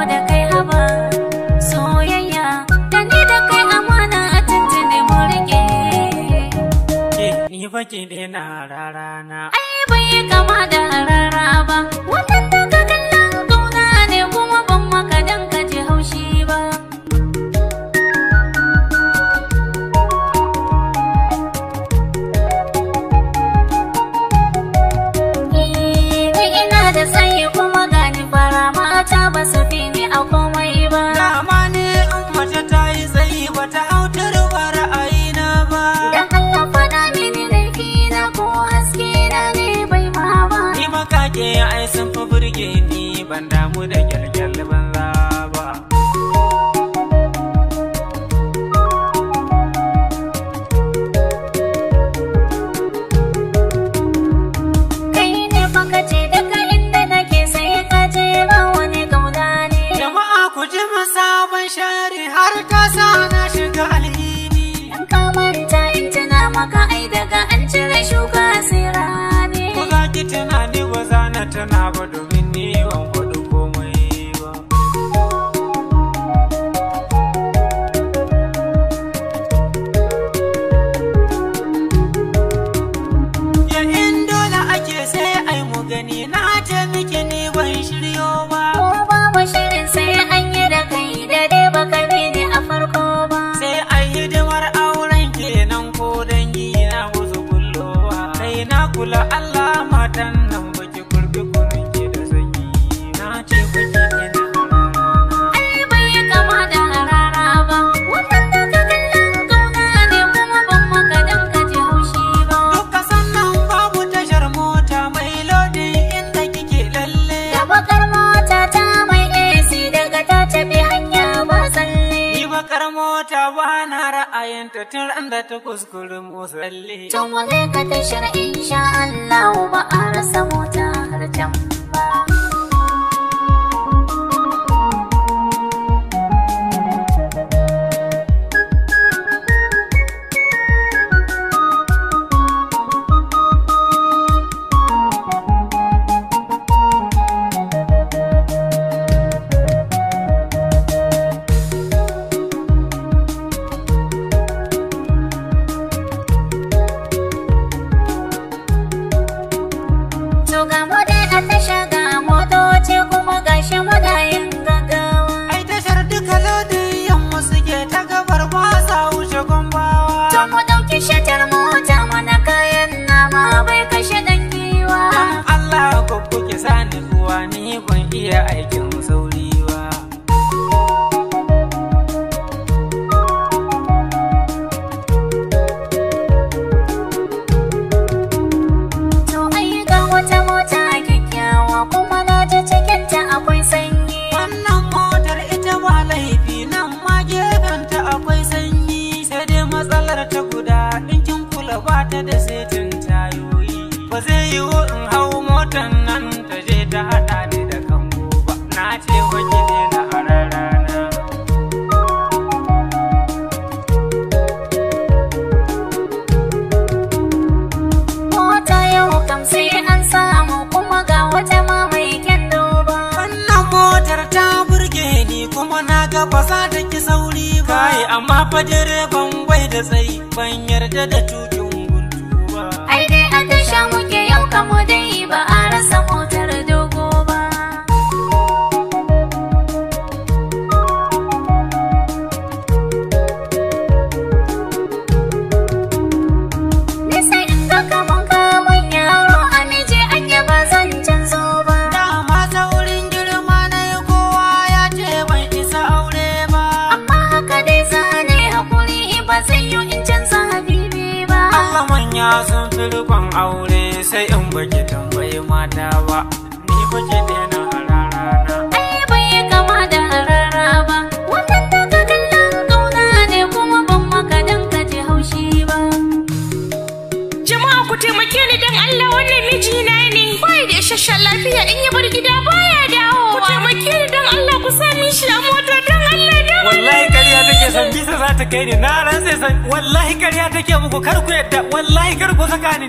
da kai haba. Soyayya da ni da kai amana a tuntune mu rike. Ke ni fa ki daina rarana. Ai bai yi kama da rara ba. Wannan daga kallon kauna ne kuma ban maka dan ka ji haushi ba. Ni ina da tsayi kuma gani fara mata ba su fi ni a komai ba. Dama ne in mace ta yi tsayi ba ta hau turba ra'ayina ba. Dan Allah faɗa mini laifina ko haske na ne bai ma ba. Ni makake ai sun fi burge ni ban damu da kyalkyal banza ba. Kai ne fa ka ce daga inda nake sai ka je ba wani kauna ne. Jama'a ku ji mu sabon shari har ta sa na shiga alhini. In ka manta in tuna maka ai daga an cire shuka sai rani. Ko za ki tunani ba za na tuna ba domin ni ban faɗi komai ba. Ya in dole ake sai ai mu gani na ce miki ni ban shiryo ba. Ko babu shirin sai an yi da kai da dai baka bi ni a farko ba. Sai ai hidimar auren kenan ko dangi na musu kullowa. Kai na kula Allah matan nan baki kurbi kunun ki da sanyi. Na ce baki ina hararana. Ai bai yi kama da harara ba. Wannan daga kallon kauna ne kuma ban maka dan ka ji haushi ba. Duk kasan nan babu tashar mota mai lodin inda kike lalle. Da bakar mota ta mai AC daga ta tafi hanya ba tsalle. Ni bakar mota ba na ra'ayinta tun ran da ta kuskure musalle. Tun wane ka tashar insha Allah ba a rasa mota har can ba. To ga mu dai a tasha ga motoci kuma gashi muna yin gaggawa. Ai tashar duka lodin yamma suke ta gabar ba sa wuce gombawa. To mu ɗauki shatar mota mana kayan nama bai kashe ɗan giwa. Dan Allah ko kuke sani uwa ni ban iya aikin sauri ba. To ai ga wata mota kyakkyawa kuma na ji cikinta akwai sanyi. Wannan motar ita ba laifi nan ma gefenta akwai sanyi. Sai dai matsalar ta guda ɗinkin kula ba ta da setin tayoyi. Ba zai yiwu in hau motar nan ta je ta haɗa ni da kango ba. Na ce wa ki daina hararana. Mota yau kam sai an samu kuma ga wata ma mai kyan duba. Wannan motar ta burge ni kuma na ga ba za ta ki sauri ba. Kai amma fa direban bai da tsayi ban yarda da tukin guntu ba. Ai dai a tasha muke yau kamu dai ba a rasa motar dogo ba. Nisa in ga kaman kamun yaro a miji an yi ba zan canzo ba. Dama saurin girma na yi kowa ya ce ban isa aure ba. Amma haka dai zane hakuri ba zai yi in canza habibi ba. Allah manya sun fi rikon aure sai in baki tambayi mata ba. Ni baki daina hararana. Ai bai yi kama da harara ba. Wannan daga kallon kauna ne kuma ban maka dan ka ji haushi ba. Jama'a ku taimake ni dan Allah wannan mijina ne. Bai da isasshen lafiya in ya bar gida baya dawowa. Ku taimake ni dan Allah ku sa min shi a mota dan Allah dan Wallahi ƙarya take san bisa za ta kai ni na ran sai san wallahi ƙarya take muku kar ku yadda wallahi kar ku saka ni.